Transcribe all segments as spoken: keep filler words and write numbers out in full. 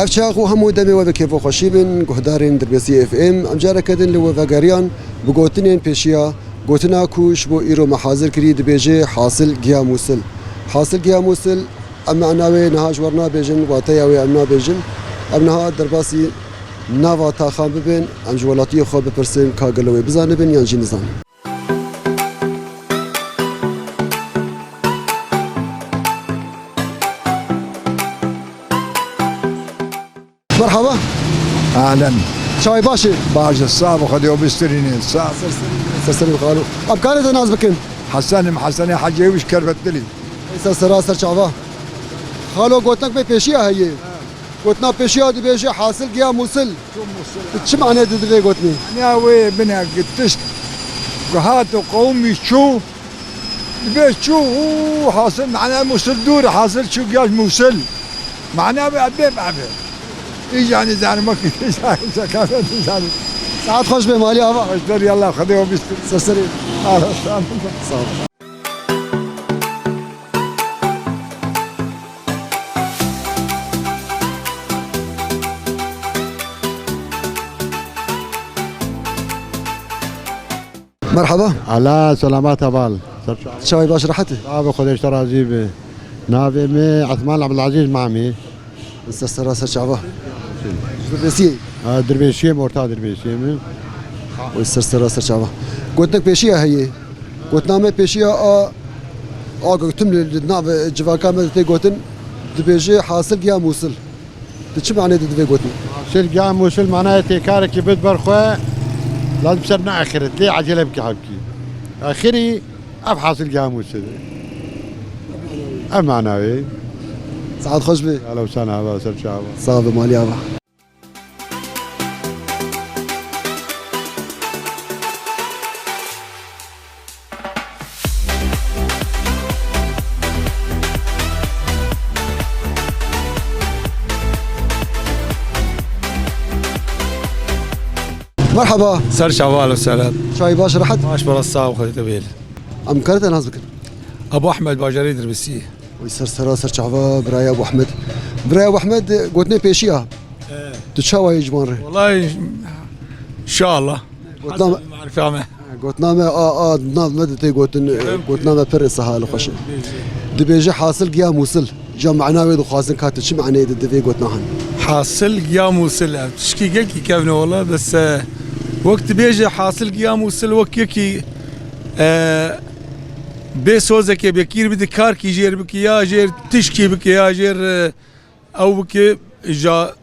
Ev çax û hemû demê we bi kêf û xweşî bin, guhdarên Dirbêsiyê F M. Em careke din li we vegeriyan bi gotinên pêşiya, gotina ku ji bo îro me hazir kirî dibêje Hasil Giya Mûsil. Hasil Giya Mûsil, em me'na wê niha ji we re nabêjin, wateya wê em nabêjin. Em niha derbasî nava taxan bibin, em ji welatiyê xwe bipirsin ka gelo wê bizanibin yan jî nizanin. Merhaba. Ahlen. Çawê baş e? Baş e, sağ ol, Xwedê we bistîrîne, sağ ol. Ser serî, ser serî xalo. Em karê te nas bikin? Hesen im, Hesenê Hecê Wîş Kerbetlilî. Ser sera ser çava. Xalo, gotinek me pêşiya heye. Gotina pêşiya dibêje Hasil Giya Mûsil. Tu çi mane didî vê gotinê? Mane wê bine ki tişt ku hat û qewimî çû, dibê çû û hasil mane Mûsil dûr, hasil çû giya Mûsil. Mane wê bê bebe. Îca nizanim wekî tê zanim, zekafe nizanim. Saet xweş be, malî ava. Xweş be, yallah, Xwedê we bistî. Ser serî. Sağ ol. Sağ ol. Merhaba. Ala, selamat heval. Ser çava. Çawê baş, rehet e? Abi, Xwedê ji te razî be. Navê me Esman Abdulaziz Mamî. Ser sera ser çava. Dirbêsiyê. Ha, Dirbêsiyê, orta Dirbêsiyê min. Oy, ser sera ser çava. Gotinek pêşiya heye. Gotina me pêşiya a, a gotin li, li nav civaka me de tê gotin, dibêje Hasil Giya Mûsil. Tu çi mane didî vê gotinê? Hasil Giya Mûsil manayê tê karekî bid ber xwe, lazim ser ne axiret, lê ecele bike hebkî. Axirî Ev Hasil Giya Mûsil. Ev mana wê. Saet xweş be. Ala wisa nava ser çava. Sağ be, malî ava. Merhaba. Ser çava, alo selam. Çayê baş, rehet? Baş, bela sağ ol, Xwedê te bêl. Em karê te nas bikin? Abu Ahmed, bajarê Dirbisiyê. Oy, ser sera ser çava, biraya Abu Ahmed. Biraya Abu Ahmed, gotinê pêşiya. He. Tu çawa yî ji van re? Wallahî, inşallah. Gotina me, Hasbi marifa me. Gotina me, a, a, nav me de tê gotin, gotina me pir saha li xweş e. Dibêje Hasil Giya Mûsil. Ja mana wê dixwazin ka tu çi maneyê didî vê gotina han? Hasil Giya Mûsil, ev tişkî gelkî kevn e wala, bes, e, wek dibêje Hasil Giya Mûsil wek yekî, e, bê sozekê bêkîr bide, karkî jêr bike, ya jêr tişkî bike, ya jêr, e, ew bike, ja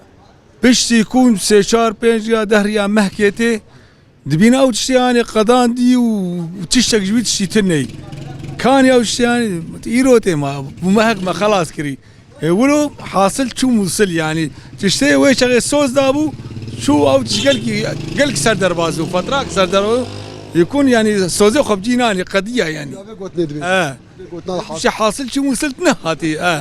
piştî ku sê, çar, pênc ya deh riya mehkê tê, dibîne ew tiştê, yanî qedandî û tiştek ji wî tiştî tune ye. Kanî ew tiştê, yanî îro tê ma, bi mehek me xelas kirî. E, wilo hasil çû Mûsil, yanî tiştê wê çaxê soz dabû, çû ew tişt gelkî, gelkî ser derbas bû, fetrak ser derbas bû. Yekûn, yanî sozê xwe bi cî nanî, qediya, yanî. Ya vê gotinê dibê. He. Vê gotina hasil. Tiştê hasil çû Mûsil nehatî, he.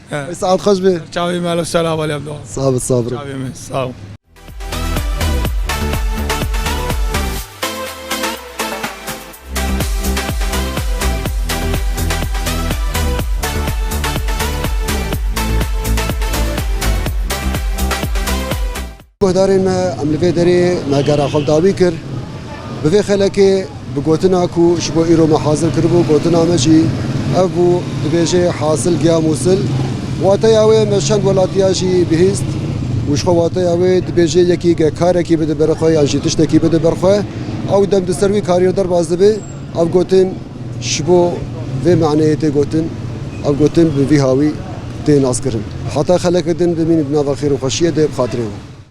He. Ey, saet xweş be. Çavê me, alo selam aleykum. Sağ ol, sağ ol. Çavê me, sağ ol. Guhdarên me, em li vê derê me gera xwe dawî kir. Bi vê xelekê, bi gotina ku ji bo îro me hazir kiribû, gotina me jî ev bû, dibêje Hasil Giya Mûsil. Wateya wê me çend welatiya jî bihîst û ji xwe wateya wê dibêje yekî ge karekî bide ber xwe yan jî tiştekî bide ber xwe, ew dem di ser wî karî re derbas dibe. Ev gotin ji bo vê maneyê tê gotin, ev gotin bi vî hawî tê naskirin. Heta xeleke din bimînin di nava xêr û xweşiyê de, bi xatirê we.